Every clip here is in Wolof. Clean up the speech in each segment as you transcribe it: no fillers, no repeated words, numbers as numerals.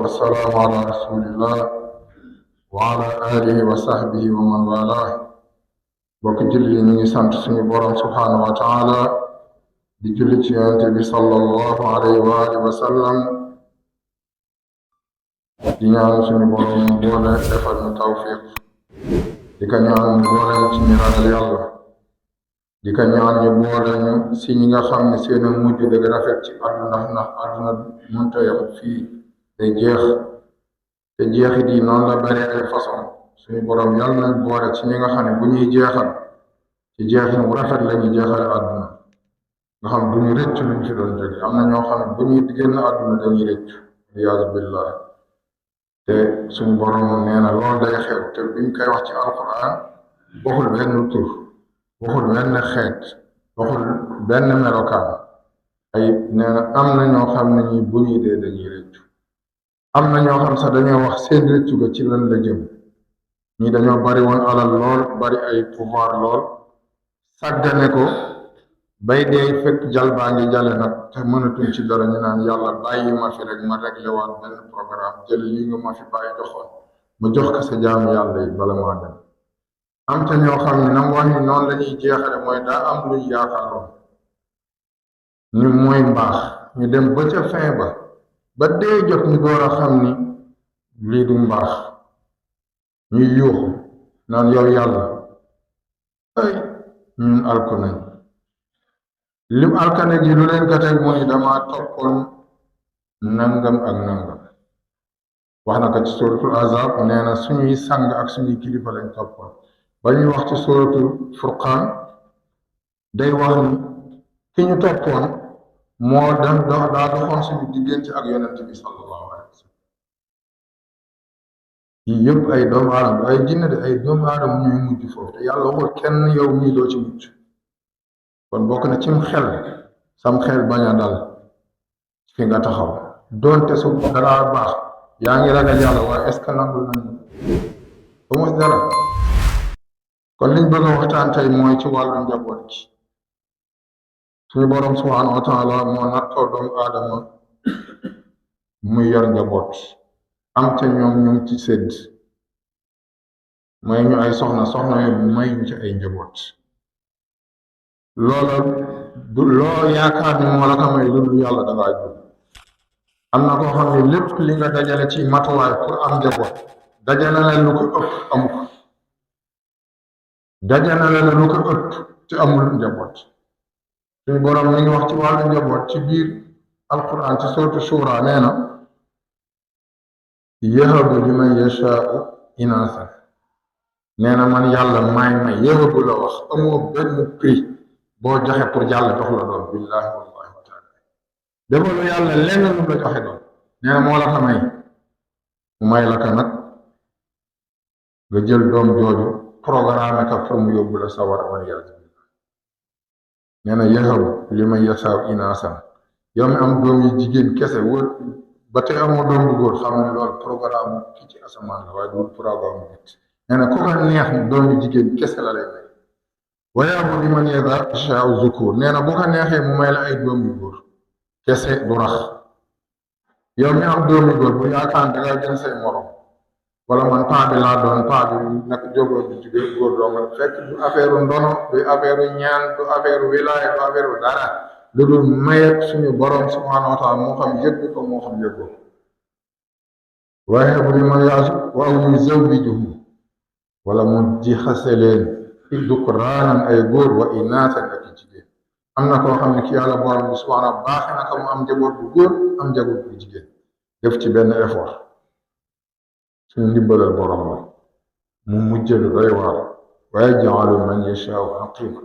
والسلام على رسول الله وعلى آله وصحبه ومن والاه bokk julli yi ñu ngi sant suñu borom subhanahu wa taala di julli ci yonente bi sallallahu alayhi wa alihi wa sallam di ñaan suñu borom boole defal ñu tawfiq di ko ñaan boole ñu ci ñu ragal yàlla di ko ñaan ñu boole ñu si ñi nga xam ne seen mujj dëgg rafet ci àdduna ndax àdduna mënta yem fii day jeex te jeexit yi noonu la bari ay façon suñu borom yàlla nañ boole ci ñi nga xam ne bu ñuy jeexal ci jeexin bu rafet la ñuy jeexale àdduna nga xam duñu rëcc luñ fi doon jóge am na ñoo xam ne bu ñuy génn àdduna dañuy rëcc iyaazu billah te suñu borom nee na loolu day xew te biñ koy wax ci alquran waxul benn tur waxul benn xeet waxul benn melokaan ay nee na am na ñoo xam ne ñi bu ñuy dee dañuy rëccu am na ñoo xam sax dañoo wax seen rëccu ga ci lan la jëm ñii dañoo bari woon alal lool bari ay pouvoir lool sàggane ko bay dee fekk jal baa ngi jale nag te mënatuñ ci dara ñu naan yàlla bàyyi ma fi rek ma réglé waat benn programme jël lii nga ma fi bàyyi joxoon ma jox ko sa jaamu yàlla yi bala maa dem am te ñoo xam ne nam wax ni noonu la ñuy jeexale mooy daa am luñ yaakaaroon ñu mooy mbaax ñu dem ba ca fin ba dee jot ñu door a xam ni lii du mbaax ñuy yuuxu naan yow yàlla ay ñun alku nañ lim alkane gi lu leen ko teg mu ni dama toppoon nangam ak nangam wax na ko ci suratul azab nee na suñuy sang ak suñuy kilifa lañ toppoon ba ñuy wax ci suratul furqaan day wax ni ki ñu toppoon moo daa doxoon suñu diggante ak yonent bi sallallahu alayhi wa sallam yii yëpp ay doomu aadama ay jinne de ay doomu aadama ñuy mujj foofu te yàlla waxul kenn yow mii doo ci mucc kon bokk na cim xel sam xel bañ a dal fi nga taxaw doonte su dara baax yaa ngi ragal yàlla waaye est ce que nangul nañu ba mos dara kon liñ bëgg a waxtaan tey mooy ci wàllu njaboot gi suñu borom subhanahu wa taala moo nattoo doomu aadama muy yor njaboot am te ñoom ñu ngi ci sédd may ñu ay soxna yooyu may ñu ci ay njaboot loola du loo yaakaar ni moo la ko may lu dul yàlla da ngaa jub am na koo xam ne lépp li nga dajale ci matuwaay pour am njaboot dajale na lu ko ëpp amu ko dajale na lu ko ëpp te amul njaboot suñu borom mi ngi wax ci wàllu njaboot ci biir alquran ci sourate shura nee na yahabu liman yashaa'u inaasa nee na man yàlla may yahabu la wax amoo benn prix boo joxe pour yàlla jox la doom billahi wallahi wa taala defalu yàlla lenn lu la joxe doom nee na moo la ko may la ko nag nga jël doom jooju programme ka pour mu yóbbu la sawar wal iyaazu billah nee na yahabu liman yashaa'u inaasan yow mi am doom yi jigéen kese wër ba tey amoo doom bu góor xam ne loolu programme ki ci asamaan la waaye du programme nit nee na ku ko neex doom yi jigéen kese la lay may wa yahabu liman yashaa'u zukuur nee na bu ko neexee mu may la ay doom yu góor kese du rax yow mi am doom yu góor bu yaakaar da nga gën say morom wala man paa bi laa doon paa bi nag jógoo bi jigéen góor doo nga fekk du affaire ndono du affaire ñaan du affaire wilaaya du affaire dara lu dul mayet suñu borom subhanahu wa taala moo xam yëggu ko moo xam yëggu wa yahabu liman yashaa'u wa aw yuzawwijuhum wala mu jixase leen dukraanan ay góor wa inaasan ak jigéen am na koo xam ne ki yàlla borom bi subhanahu baaxe na ko mu am njaboot bu góor am njaboot bu jigéen def ci benn effort suñu ndimbalal borom la mu mujjëlu doy waar wa yaj'alu man yashaa'u aqiima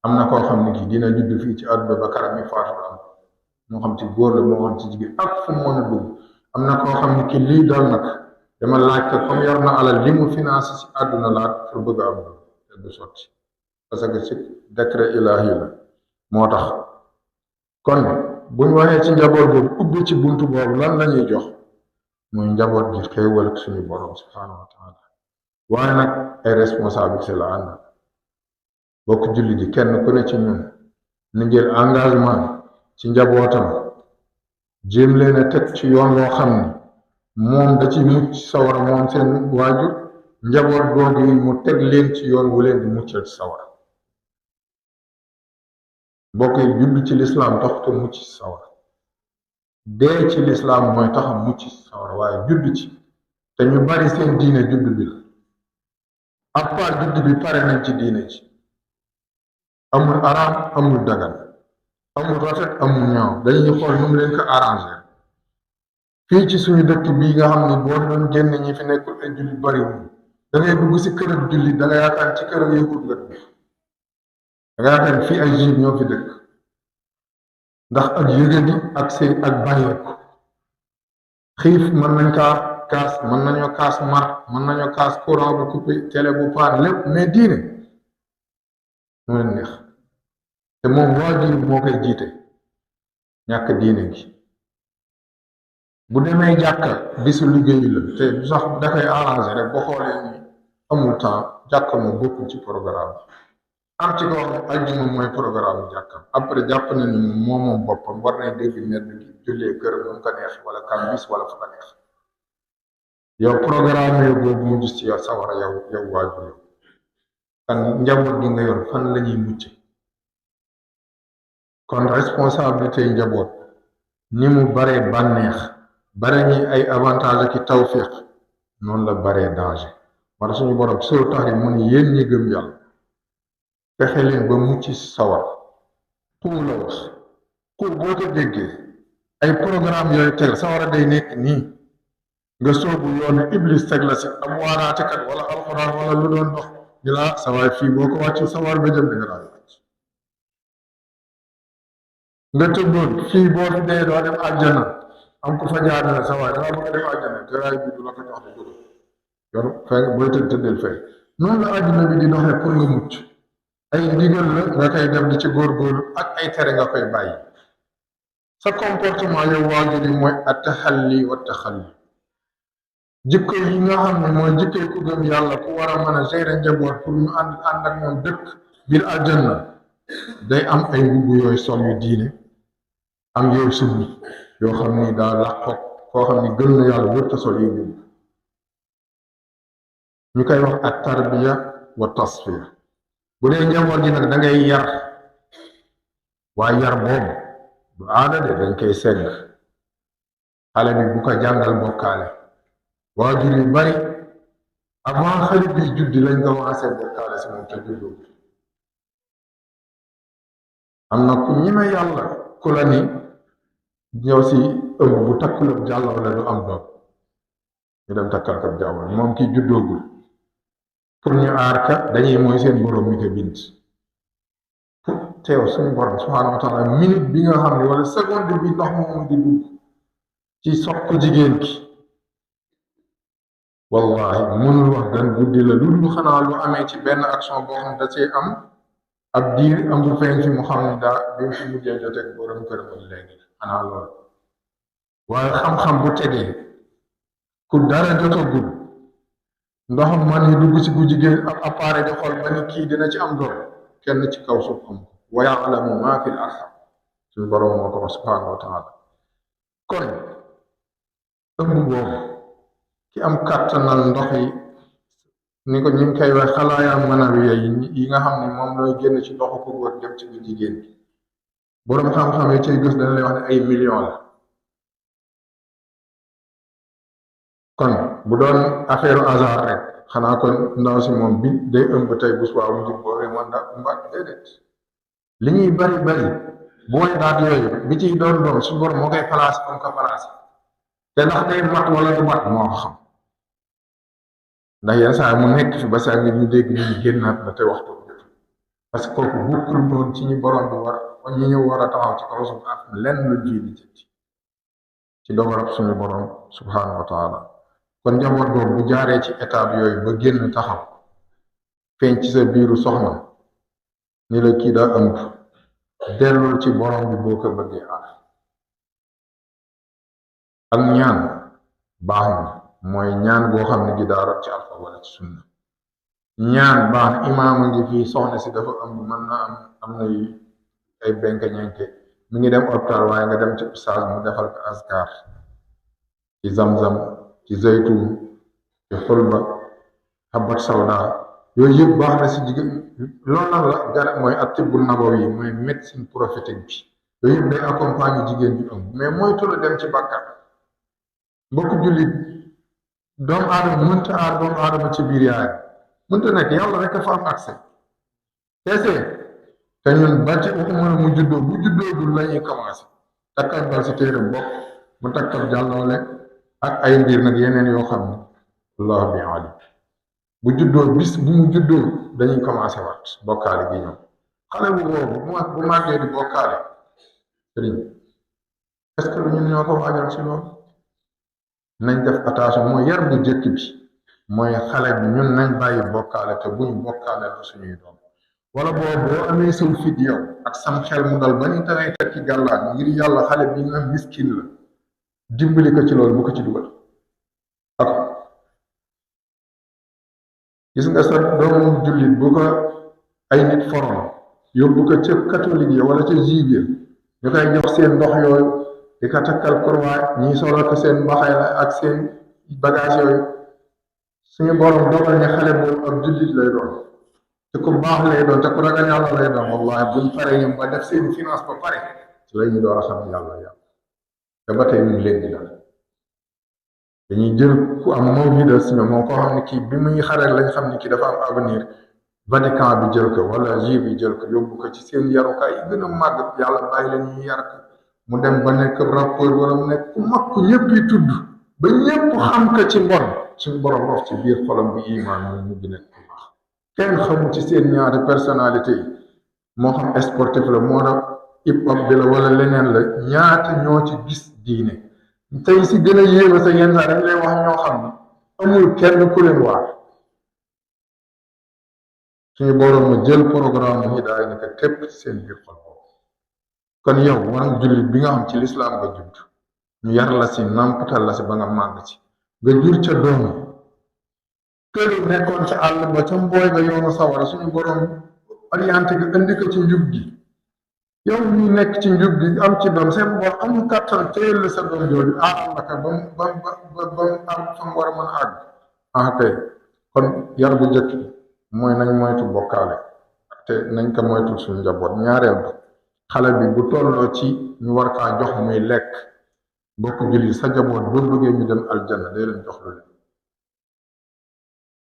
am na koo xam ne ki dina judd fii ci àdduna ba karam mi faatu am moo xam ci góor la moo xam ci jigéen ak fu mu mën a dugg am na koo xam ne ki lii dal nag dama laaj ko comme yor na alal li mu financé ci àdduna laat pour bëgg a am te du sotti parce que ci décret ilahi la moo tax kon buñ waxee ci njaboot boobu ubbi ci buntu boobu lan la ñuy jox muy njaboot gi xéewal ak suñu borom subhanahu wa taala waaye nag ay responsabilité la ànd bokk julli ji kenn ku ne ci ñun na jël engagement ci njabootam jéem leen a teg ci yoon loo xam ne moom da ci mucc sawara moom seen waajur njaboot googu yi mu teg leen ci yoon wu leen di muccal ci sawara mbokk yi judd ci lislaam taxuta mucc ci sawara dee ci lislaam mooy tax a mucc ci sawara waaye judd ci te ñu bari seen diine judd bi la à part judd bi pare nañ ci diine ci amul araam amul dagan amul rafet amul ñaaw dañuy xool nu mu leen ko arrangé fii ci suñu dëkk bii nga xam ni boo doon génn ñi fi nekkul ay jullit bariwul da ngay dugg si kër ak jullit da nga yaakaar ci kër ak yahud nga dugg da nga yaakaar fii ay juif ñoo fi dëkk ndax ak yëgadi ak seen ak bàyyeeku xiif mën nañ kaa kaas mën nañoo kaas mar mën nañoo kaas courant bu coupé télé bu paan lépp mais diine moo leen neex te moom waajur moo koy jiite ñàkk diine gi bu demee jàkka bisu liggéeyu la te du sax da koy arrangé rek boo xoolee ni amul temps jàkka moom bokkul ci programme am ci koo xam ajjuma mooy programme jàkkam après jàpp na ni moom boppam war nay dégg nedd gi jullee kër mu ko neex wala kambis wala fu ko neex yow programme yow boobu mu gis ci yow sawara yow waajur yow kan njaboot gi nga yor fan la ñuy mucc kon responsabilité njaboot ni mu baree bànneex bare ñi ay avantage ak i tawfiq noonu la baree danger wala suñu borom soo tax yi mu ne yéen ñi gëm yàlla fexe leen ba mucc sawar xuu la wax xuu boo ko déggee ay programme yooyu teg sawara day nekk nii nga soobu yoonu iblis teg la si am waaraatekat wala alxuraan wala lu doon dox di la sawaay fii boo ko wàccu sawar ba jëm di nga daal wàcc nga tëddoon fii boo fi dee doo dem àjjana am ko fa jaar na sawaay dama bëgg a dem àjjana te raay bi du la ko jox di dugg yoon fay booy tëddeel fay noonu la àdduna bi di doxee pour nga mucc ay ndigal la nga koy def di ci góorgóorlu ak ay tere nga koy bàyyi sa comportement yow waajur yi mooy attaxalli wa taxalli jikko yi nga xam ne mooy jikko ku gëm yàlla ku war a mën a gérer njaboot pour ñu ànd ak ñoom dëkk biir aljanna day am ay mbubb yooyu sol yu diine am yooyu subbi yoo xam ni daa làqoog koo xam ni gëm na yàlla wërta sol yu mbubb ñu koy wax at tarbiya wa tasfiya bu dee njaboot gi nag da ngay yar waaye yar boobu du aada de dañ koy segg xale bi bu ko jàngal bokkaale waajur yu bari avant xale bi juddi lañ commencé bokkaale si moom te juddoo am na ku ñime yàlla ku la ni ñëw si ëmb bu takkulab jàllaw la du am doom ñu dem takkal kab jàllaw moom ki juddoogul pour ñu aar ka dañuy mooy seen borom mi ko bind pour teew suñu borom subhaanahu wa taala minute bi nga xam ne wala seconde bi ndox moomu di dugg ci soq jigéen ki wallahi mënul wax gan guddi la lu xanaa lu amee ci benn action boo xam da cee am ab diir am bu feeñ fi mu xam ne daa bi mu fi mujjee joteeg borom këram léegi xanaa loolu waaye xam-xam bu tegee ku dara jotagul ndoxam man yi dugg ci bu jigéen ab appareil di xool ba ni kii dina ci am doom kenn ci kaw suuf xam ko wa yaalamu maa fil arham suñu borom moo ko wax subhaanahu wa taala kon ëmb boobu ki am kàttanal ndox yi ni ko ñu ngi koy wax xalaayaa manawiya yi nga xam ne moom looy génn ci ndoxu ko góor dem ci bu jigéen bi borom xam-xam yi cay gës dañ lay wax ne ay millions la kon bu doon affaire hasard rek xanaa kon ndaw si moom bi day ëmb tey bu subaa mu jub boobee man da mbaat déedéet li ñuy bari booy daat yooyu bi ciy doon doom suñu borom moo koy placé comme ko placé te ndax day mat wala du mat moo xam ndax yenn saa mu nekk fi ba saa ngi ñu dégg ñu génnaat na te waxtu parce que kooku bokkul noonu ci ñi borom bi war ñi ñu war a taxaw ci kaw suuf ak lenn lu jiibi ci dogalab suñu borom subhaanahu wa taala kon njaboot boobu bu jaaree ci étape yooyu ba génn taxaw feeñ ci sa biiru soxna ni la kii daa ëmb dellul ci borom bi boo ko bëggee aar ak ñaan baax na mooy ñaan boo xam ne gi daa rot ci alfa wala ci sunna ñaan baax na imaama ngi fii soxna si dafa ëmb mën na am na ay benk ñenke mi ngi dem hôpital waaye nga dem ci ustaas mu defal ko askar ci zam-zam ci zaytuun ci xulba habat sawda yooyu yëpp baax na si jigéen. loolu nag la garab mooy at-tibbu nabawi mooy médecine prophétique bi yooyu yëpp day accompagner jigéen bi ëmb mais moytu la dem ci bàkkaar. mbokku jullit doomu aadama mënta aar doomu aadama ci biir yaayam mënta nekk yàlla rek a fa am accès kese te ñun ba ci waxuma la mu juddoo bu juddoogul la ñuy commencé takkal bal si téere bopp mu takkal jàlloole ak ay mbir nag yeneen yoo xam ne allahu bi alim bu juddoo bis bu mu juddoo dañuy commencé waat bokkaale gi ñoom xale bu boobu bu màggee di bokkaale sëriñ est-ce que lu ñun ñoo ko waajal ci loolu nañ def attention mooy yar bu jëkk bi mooy xale bi ñun nañ bàyyi bokkaale te buñ bokkaale la suñuy doom wala boo amee saw fit yow ak sam xel mu dal ba ñu tanay tekki gàllaat ngir yàlla xale bi nga miskin la dimbali ko ci loolu bu ko ci dugal ak gis nga sa doomu jullit bu ko ay nit forom yóbbu ko ca catholique ya wala ca juif ya ñu koy jox seen ndox yooyu di ko takkal kurwaay ñii solo ko seen mbaxay la ak seen bagage yooyu suñu borom dogal ne xale boobu ab jullit lay doon te ku baax lay doon te ku ragal yàlla lay doon wallahi buñ pare ñoom ba def seen finance ba pare ci la ñu door a xam yàlla te ba tey ñu ngi leen di dal dañuy jël ku am mawhida si ñoom moo ko xam ne kii bi muy xareel lañ xam ne kii dafa am avenir Vatican bi jël ko wala juif bi jël ko yóbbu ko ci seen yarukaay yi gën a màgg yàlla bàyyi leen ñu yar ko mu dem ba nekk rapport wala mu nekk ku mag ku ñëpp yi tudd ba ñëpp xam ko ci mbon suñu borom wax ci biir xolam bi iman mu mujj nekk ku baax kenn xamul ci seen ñaari personnalité yi moo xam sportif la moo tax hip hop bi la wala leneen la ñaata ñoo ci gis diine tey si gën a yéeme sa yenn saa dañ lay wax ñoo xam ne amul kenn ku leen waar suñu borom mu jël programme hidaaya ni ko tépp ci seen biir xol boobu kon yow war jullit bi nga xam ci lislaam nga judd ñu yar la si nampatal la si ba nga màgg ci nga jur ca doom kër nekkoon ca àll ba ca mbooy nga yoonu sawara suñu borom orienté nga indi ko ci njub gi yow ñu nekk ci njub gi am ci doom seen boor amul kàttan téyel la sa doom jooju aaral la ka ba mu am fa mu war a mën a àgg kay kon yar bu njëkk mooy nañ moytu bokkaale te nañ ko moytu suñu njaboot ñaareel ba xale bi bu tolloo ci ñu war kaa jox muy lekk bokk julli sa njaboot boo bëggee ñu dem aljanna day leen jox lu leen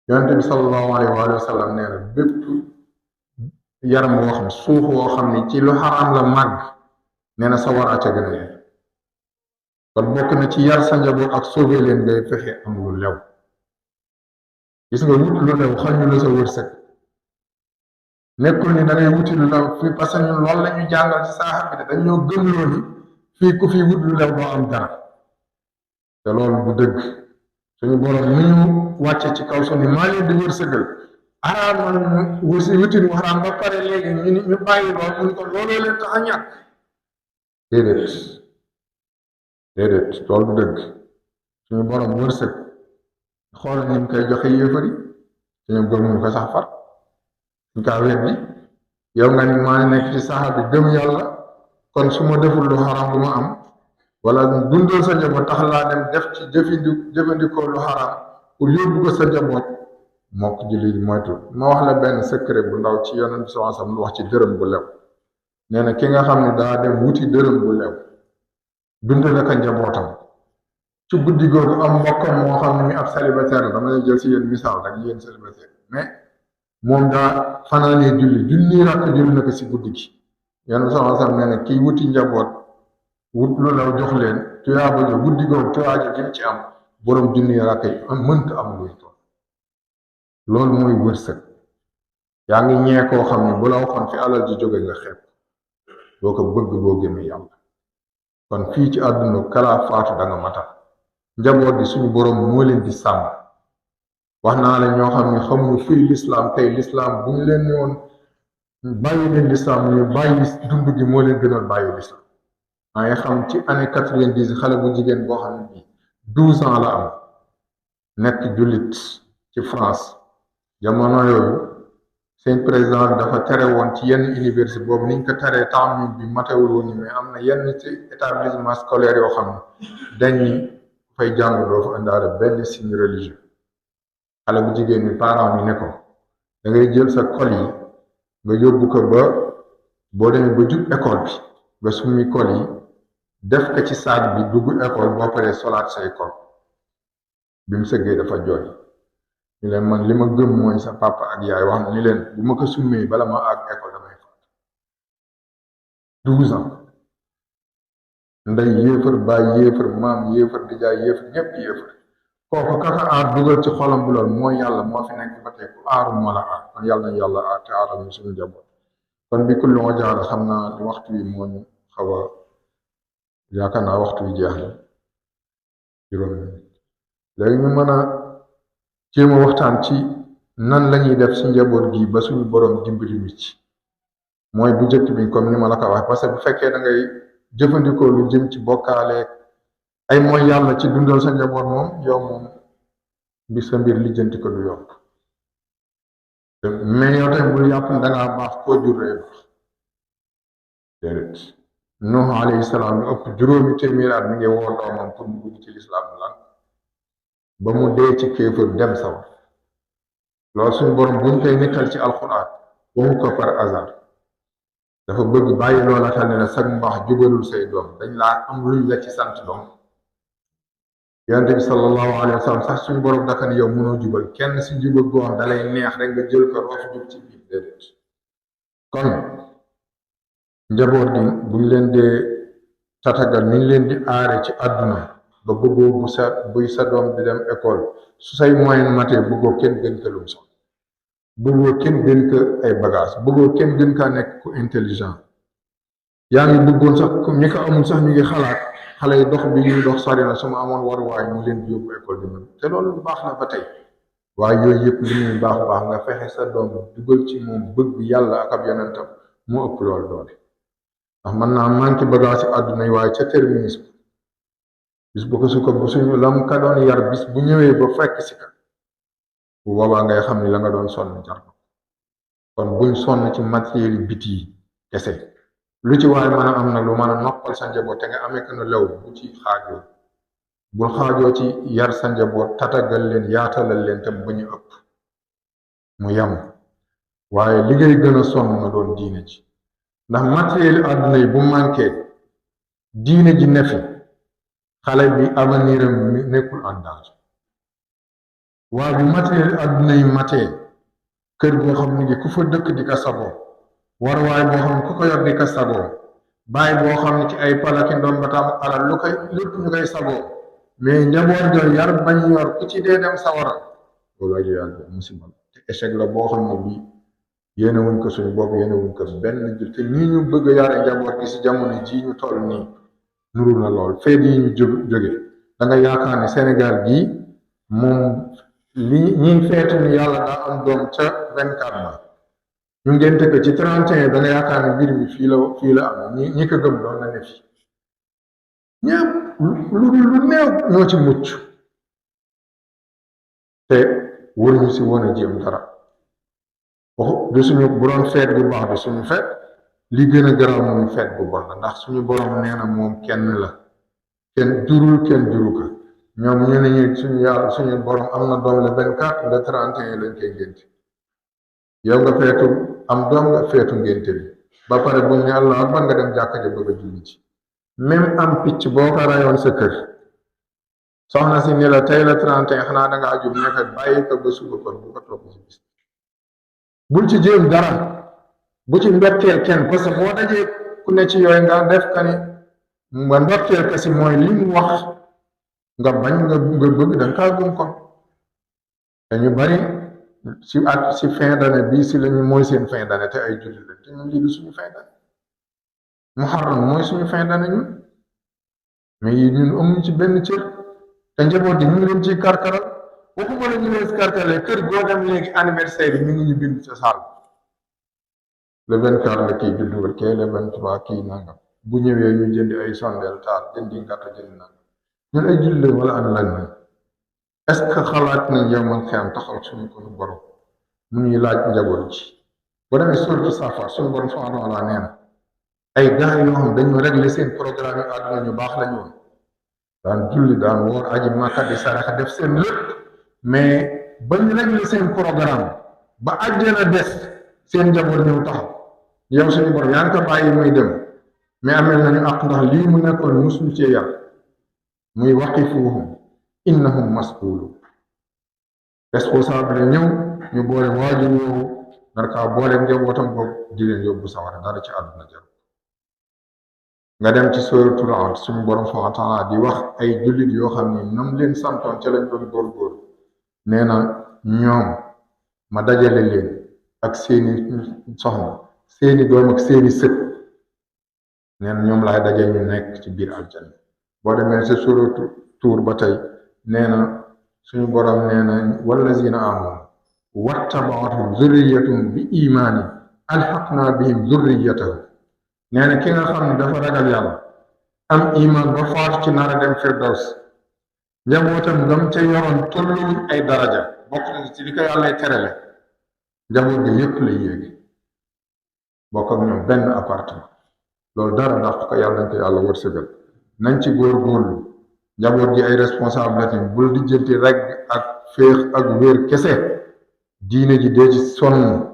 yonente bi sallallahu alayhi wa sallam nee na bépp yaram woo xam suuf woo xam ne ci lu xaraam la màgg nee na sa war a ca gën a yee kon bokk na ci yar sa njaboot ak sauver leen ngay fexe am lu lew gis nga wut lu lew xañu la sa wërsëg nekkul ni da ngay wuti lu lew fii parce que ñun loolu la ñu jàngal ci saaxa bi de dañoo gëm loolu fii ku fii wut lu lew doo am dara te loolu bu dëgg suñu borom ni ñu wàcce ci kaw suñu maa leen di wërsëgal araam na wutin wu xaraam ba pare léegi ñu bàyyi lool mu ni ko looloo leen tax a ñàkk déedéet loolu bu dëgg suñu borom wërsëg xool ni mu koy joxe yéefari suñu gëmuñu ko sax far ñu kaa weddi yow nga ni maa nekk ci saxa bi gëm yàlla kon su ma deful lu xaraam lu ma am wala dundal sa njaboot tax laa dem def ci jëfandikoo lu xaraam pour yóbbu ko sa njaboot moo ko julli moytu ma wax la benn secret bu ndaw ci yonent bi sallallahu alayhi wasallam lu wax ci dërëm bu lew nee na ki nga xam ne daa dem wuti dërëm bu lew dundale ko njabootam ci guddi googu am mbokkam moo xam ne mi ab célibataire la dama lay jël si yéen misaal rek yéen célibataire mais moom daa fanaanee junni rakk julli na ko si guddi gi yonent bi sallallahu alayhi wasallam nee na kii wuti njaboot wut lu law jox leen tuyaaba jo guddi googu tuyaaba jëm ci am borom junni rakk yi mënta am luy toll loolu mooy wërsëg yaa ngi ñee koo xam ne bu la waxoon fi alal ji jóge nga xeeb doo ko bëgg boo gëmee yàlla kon fii ci àdduna kalaa faatu da nga matal njaboot gi suñu borom moo leen di sàmm wax naa la ñoo xam ne xamuñu fii lislaam tey lislaam bu ñu leen ne woon bàyyi leen lislaam ñu bàyyi dund gi moo leen gënal bàyyi lislaam maa ngi xam ci année 90 xale bu jigéen boo xam ne bii 12 ans la am nekk jullit ci France jamono yooyu seen président dafa tere woon ci yenn université boobu niñ ko teree temps bi matewul woon ni mais am na yenn ci établissement scolaire yoo xam ne dañ ni fay jàng doo fa indaale benn signe religieux xale bu jigéen bi parents yi ne ko da ngay jël sa col yi nga yóbbu ko ba boo demee ba jub école bi nga summi col yi def ko ci saag bi dugg école boo paree solaat say col bi mu sëggee dafa jooy ñu leen man li ma gëm mooy sa papa ak yaay wax na ni leen bu ma ko summee bala ma àgg école damay faat 12 ans ndey yéefar baay yéefar maam yéefar dijaay yéefar ñépp yéefar kooku kaka aar dugal ci xolam bu lool mooy yàlla moo fi nekk ba tey ku aaru moo la aar kon yàlla nañ yàlla aar te aaral ñu suñu njaboot kon bi kulli moo jaala xam naa li waxtu wi moo ñu xaw a yaakaar naa waxtu wi jeex na juróom léegi ñu mën a jéem a waxtaan ci nan la ñuy def si njaboot gi ba suñu borom dimbali ñu ci mooy bu njëkk bi comme ni ma la ko wax parce que bu fekkee da ngay jëfandikoo lu jëm ci bokkaale ay mooy yàlla ci dundal sa njaboot moom yow moom bi sa mbir lijjanti ko du yomb mais yow tamit bul yàpp ne dangaa baax koo juree baax déedéet Nuh alayhi salaam lu ëpp juróomi téeméeri at mi ngi woo doomam pour mu dugg ci lislaam lan ba mu dee ci kéefër dem sawar loolu suñu borom buñ koy nekkal ci alxuraan waxu ko par hasard dafa bëgg bàyyi loola xel ne la sag mbaax jubalul say doom dañ laa am luñ la ci sant doom yonent bi sallallahu alayhi wa sallam sax suñu borom daka ne yow mënoo jubal kenn si jubal goo xam dalay neex rek nga jël ko roof jub ci biir déedéet kon njaboot gi buñ leen dee tatagal niñ leen di aare ci àdduna ba bëggoo buy sa doom di dem école su say moyen matee bëggoo kenn gën ka lum sax bëggoo kenn gën ka ay bagage bëggoo kenn gën kaa nekk ku intelligent yaa ngi bëggoon sax ñi ko amul sax ñu ngi xalaat xale yi dox bi ñuy dox sori na su ma amoon waruwaay mu leen di yóbbu école di mën te loolu baax na ba tey waaye yooyu yëpp li muy baax baax nga fexe sa doom dugal ci moom bëgg yàlla ak ab yonentam moo ëpp loolu doole ndax mën naa manqué bagage ci àdduna yi waaye ca terminus bis bu ko su ko bu suñu lam ka doon yar bis bu ñëwee ba fekk si ka bu boobaa ngay xam ni la nga doon sonn jar na kon buñ sonn ci matériel yi biti yi kese lu ci waaye mën a am na lu mën a noppal sa njaboot te nga amee ko na lew bu ci xaajoo bul xaajoo ci yar sa njaboot tatagal leen yaatalal leen te bu ñu ëpp mu yam waaye li ngay gën a sonn na doon diine ji ndax matériel àdduna yi bu manqué diine ji ne fi xale bi avenir am nekkul en danger waaye bu matériel àdduna yi matee kër goo xam ne ku fa dëkk di ko sagoo war waaye boo xam ne ku ko yor di ko sagoo bàyyi boo xam ne ci ay palaki ndoom ba tam alal lu koy lépp ñu koy sagoo mais njaboot ga yar bañ yor ku ci dee dem sawara loolu ay yàlla musiba te échec la boo xam ne bii yéene wuñ ko suñu bopp yéene wuñ ko benn jël te nii ñu bëgg a yare njaboot gi si jamono jii ñu toll nii nuru na lool feet yi ñu jóge da nga yaakaar ne Sénégal gii moom li ñiy feetu ni yàlla daa am doom ca 24 ba ñu ngénte ko ci 31 da nga yaakaar ne mbir mi fii la am ñi ko gëm doon na ne fi ñëpp lu néew ñoo ci mucc te waruñu si woon a jéem dara waxu du suñu bu doon feet bu baax du suñu feet li gën a garaaw mooy feet bu bon la ndax suñu borom nee na moom kenn la kenn juru ko ñoom ñu ne ñu suñu yàlla suñu borom am na doom le 24 le 31 lañ koy ngénte yow nga feetu am doom nga feetu ngénte bi ba pare bu ñu yàlla ak ban nga dem jàkka ja bëgg a julli ci même am picc boo ko rayoon sa kër soxna si ni la tey la 31 xanaa da ngaa jub nekk bàyyi ko ba suba kon bu ko topp si bis bul ci jéem dara bu ci mbetteel kenn parce que boo dajee ku ne ci yooyu nga def ka ni nga mbetteel ka si mooy li mu wax nga bañ nga bëgg da nga kaa gëm kon te ñu bari si fin d'année bii si lañu mooy seen fin d'année te ay jullit la te ñun lii du suñu fin d'année muharram mooy suñu fin d'année ñun mais ñun amuñ ci benn cër te njaboot gi ñu ngi leen ciy karkaral waxuma la ñu leen si karkarale kër goo dem léegi anniversaire yi ñu ngi ñu bind sa saal le 24 la kii juddu kee le 23 kii nangam bu ñëwee ñu jëndi ay sondeel taal jëndi ngàtt jëndi nangam ñun ay jullit wala an lan nañ est-ce que xalaat nañ yow man xeyam taxaw suñu ko borom mu ñuy laaj njaboot ji boo demee surtout Safar suñu borom subhanahu wa taala nee na ay gars yoo xam dañu régler seen programme yi àdduna ñu baax lañu woon daan julli daan woor aji Makka di saraxa def seen lépp mais bañ régler seen programme ba àjjana des seen njaboot ñëw taxaw yow suñu borom yaa ngi ko bàyyi muy dem mais amel nañu àq ndax lii mu nekkoon musuñu cee yar muy waqifuhum innahum mas'uluun responsable ñëw ñu boole waajur woowu nar kaa boole njabootam boobu di leen yóbbu sawara dara ci àdduna jar nga dem ci suratul Ra'd suñu borom subhaanahu wa ta'aala di wax ay jullit yoo xam ni nam leen santoon ca lañ doon góorgóor nee na ñoom ma dajale leen ak seeni soxna seeni doom ak seeni sët nee na ñoom laay daje ñu nekk ci biir aljanna boo demee ci suratu Tuur ba tey nee na suñu borom nee na wallazina aamanu wattaba'athum zurriyyatuhum bi imaanin alhaqnaa bihim zurriyyatahum nee na ki nga xam ne dafa ragal yàlla am iman ba faatu ci nar a dem firdaws njabootam ngam ca yoroon tolluwuñ ay daraja bokk na ci li ko yàlla terale njaboot gi yépp lay yéegi bokk ak ñoom benn appartement loolu dara ndax ko yàlla nañ ko yàlla wërsëgal nañ ci góorgóorlu njaboot gi ay responsabilité bul dijjanti rek ak féex ak wér kese diine ji dee ci sonn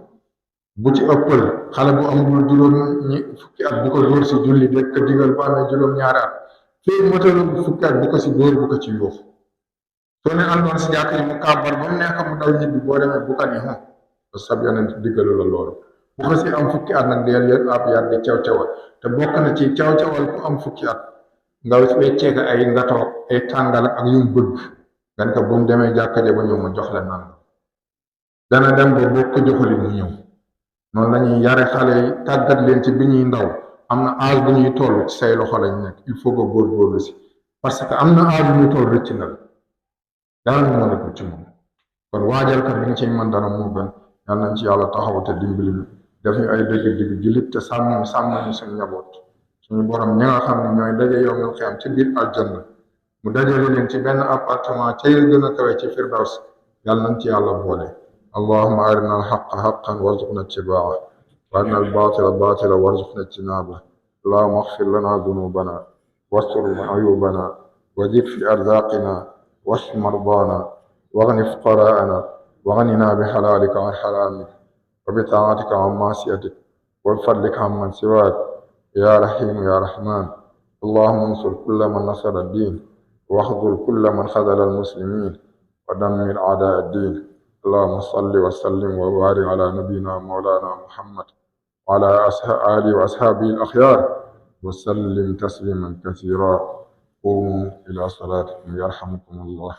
bu ci ëppal xale bu amul juróom fukki at bu ko dóor si julli rek ko digal bu amee juróom-ñaari at fii motalu fukki at bu ko si dóor bu ko ci yuux soo ne àndoon si jàkk yi mu kàbbar ba mu nekk mu daw ñibbi boo demee bu ko ni sab yonent diggalu la loolu bu ko si am fukki at nag deel yëpp ab yar di caw cawal te bokk na ci caw cawal ku am fukki at nga weccee ko ay nga toog ay tàngal ak yu mu bëgg gan ko bu mu demee jàkka ja ba ñëw ma jox la naan dana dem ba boo ko joxali mu ñëw noonu la ñuy yare xale yi tàggat leen ci bi ñuy ndaw am na âge bu ñuy toll ci say loxo lañ nekk il faut que góorgóorlu si parce que am na âge bu ñuy toll rëcc na la dara ñu mën a ko ci moom kon waajal ka bi nga ci mën dara moo gën yal nañ ci yàlla taxaw te dimbali ñu def ñu ay dëgg-dëgg jullit te sàmm ñu suñu njaboot suñu borom ñi nga xam ne ñooy daje yow nga xam ci biir aljanna mu dajale leen ci benn appartement ca gën a kawe ci firdaws yal nañ ci yàlla boole اللهم أرنا الحق حقا وارزقنا اتباعه وأرنا الباطل باطلا وارزقنا اجتنابه اللهم اغفر لنا ذنوبنا واستر عيوبنا وزد في أرزاقنا واشف مرضانا واغن فقراءنا وغننا بحلالك عن حرامك وبطاعتك عن معصيتك وبفضلك عمن سواك يا رحيم يا رحمن اللهم انصر كل من نصر الدين واخذل كل من خذل المسلمين ودمر أعداء الدين اللهم صل وسلم وبارك على نبينا مولانا محمد وعلى آله وأصحابه الأخيار وسلم تسليما كثيرا قوموا إلى صلاتكم يرحمكم الله